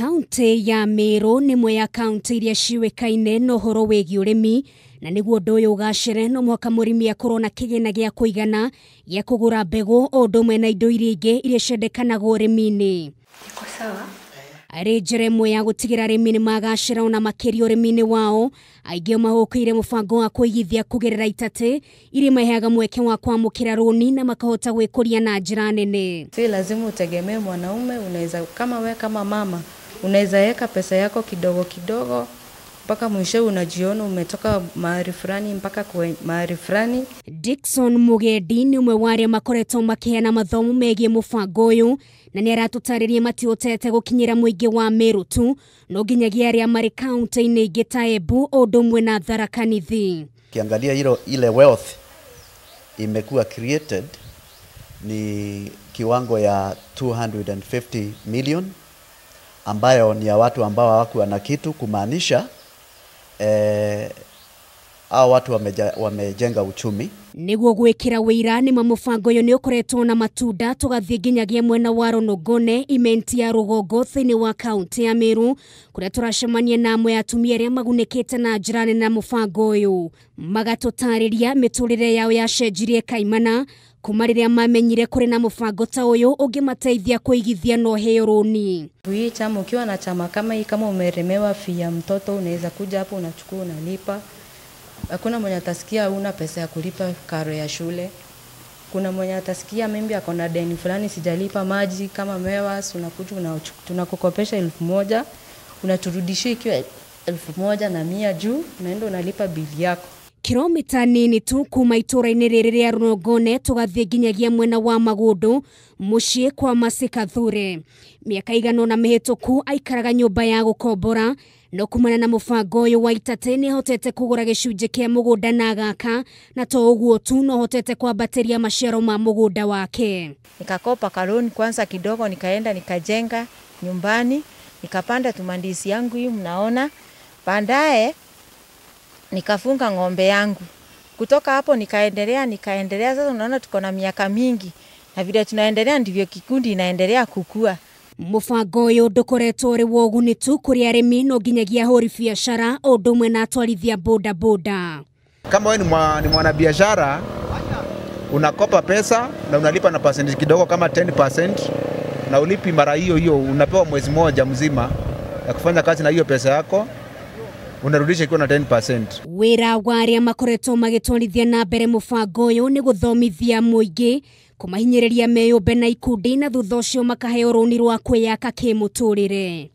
Kaunti ya Meru nĩ ĩmwe ya kaunti iria ciũĩkaine na ũhoro wĩgiĩ ũrĩmi, na nĩguo ũndũ ũyũ ũgacĩre no mũhaka mũrĩmi akorwo na kĩgĩna gĩa kũigana gĩa kũgũra mbegũ o ũndũ ũmwe na indo iria ingĩ iria ciendekanaga ũrĩmi-inĩ. Iko sawa? Arĩ njĩra ĩmwe ya gũtigĩra arĩmi nĩ magacĩra ona makĩria ũrĩmi-inĩ wao, aingĩ mahũkĩire mũbango wa kũigithia kũgerera itatĩ iria imaheaga mweke wa kwamũkĩra rũni na makahota gwĩkũria na njĩra nene. Si lazima utegemee mwanaume, unaweza kama we kama mama unaweza weka pesa yako kidogo kidogo mpaka mwisho unajiona umetoka mahali fulani mpaka mahali fulani. Dickson Mugendi nĩ ũmwe wa arĩa makoretwo makĩheana mathomo megiĩ mũbango ũyũ na nĩ aratũtarĩria matihotete gũkinyĩra mũingĩ wa Meru tu no nginyagia arĩa marĩ kaunti-inĩ ingĩ ta Embu o ũndũ ũmwe na Tharaka Nithi. Ukiangalia ile wealth imekuwa created ni kiwango ya 250 million ambayo ni ya watu ambao hawakuwa na kitu, kumaanisha hao watu wamejenga uchumi. Nĩguo gwĩkĩra wĩira nĩ ma mũbango ũyũ nĩ ũkoretwo na matunda, tũgathiĩ nginyagia mwena wa Ronogone imenti ya rũgongo thĩinĩ wa kaunti ya Meru kũrĩa tũracemania na amwe atumia arĩa magunĩkĩte na njĩra nene na mũbango ũyũ, magatũtarĩria mĩtũrĩre yao yacenjirie kaimana kuma rĩrĩa mamenyire kũrĩ na mũbango ta ũyũ ũngĩmateithia kũigithia na ũheo rũni. Hii chama, ukiwa na chama kama hii, kama umeremewa fee ya mtoto unaweza kuja hapo unachukua unalipa. Hakuna mwenye atasikia una pesa ya kulipa karo ya shule. Kuna mwenye atasikia mimi ako na deni fulani sijalipa maji kama Mewas, unakuja tunakukopesha 1000, unaturudishia ikiwa 1100 juu, unaenda unalipa bili yako. Kilomita nini tu kuma itũra-inĩ rĩrĩ rĩa Ronogone tũgathiĩ nginyagia mwena wa Magũndũ mũciĩ kwa Masika Thure. Mĩaka igana ũna mĩhĩtũku aikaraga nyũmba ya gũkombora, no kumana na mũbango ũyũ wa Itatĩ nĩ ahotete kũgũra gĩcunjĩ kĩa mũgũnda na agaka, na to ũguo tu no ahotete kwambatĩria maciaro ma mũgũnda wake. Nikakopa kaloni kwanza kidogo, nikaenda nikajenga nyumbani, nikapanda tumandisi yangu hii mnaona. Baadaye nikafunga ng'ombe yangu. Kutoka hapo nikaendelea. Sasa unaona tuko na miaka mingi na vile tunaendelea ndivyo kikundi inaendelea kukua. Mũbango ũyũ ndũkoretwo ũrĩ wa ũguni tu kũrĩ arĩmi no nginyagia ahũri biacara o ũndũ ũmwe na atwarithia boda boda. Kama wewe ni mwanabiashara unakopa pesa na unalipa na percentage kidogo kama 10% na ulipi mara hiyo hiyo, unapewa mwezi mmoja mzima ya kufanya kazi na hiyo pesa yako unarudisha ikiwa na 10%. Wĩra wa arĩa makoretwo magĩtwarithia na mbere mũbango ũyũ nĩ gũthomithia mũingĩ, kũmahinyĩrĩria meyũmbe na ikundi na thutha ũcio makaheo rũni rwa kwĩyaka kĩmũtũrĩre.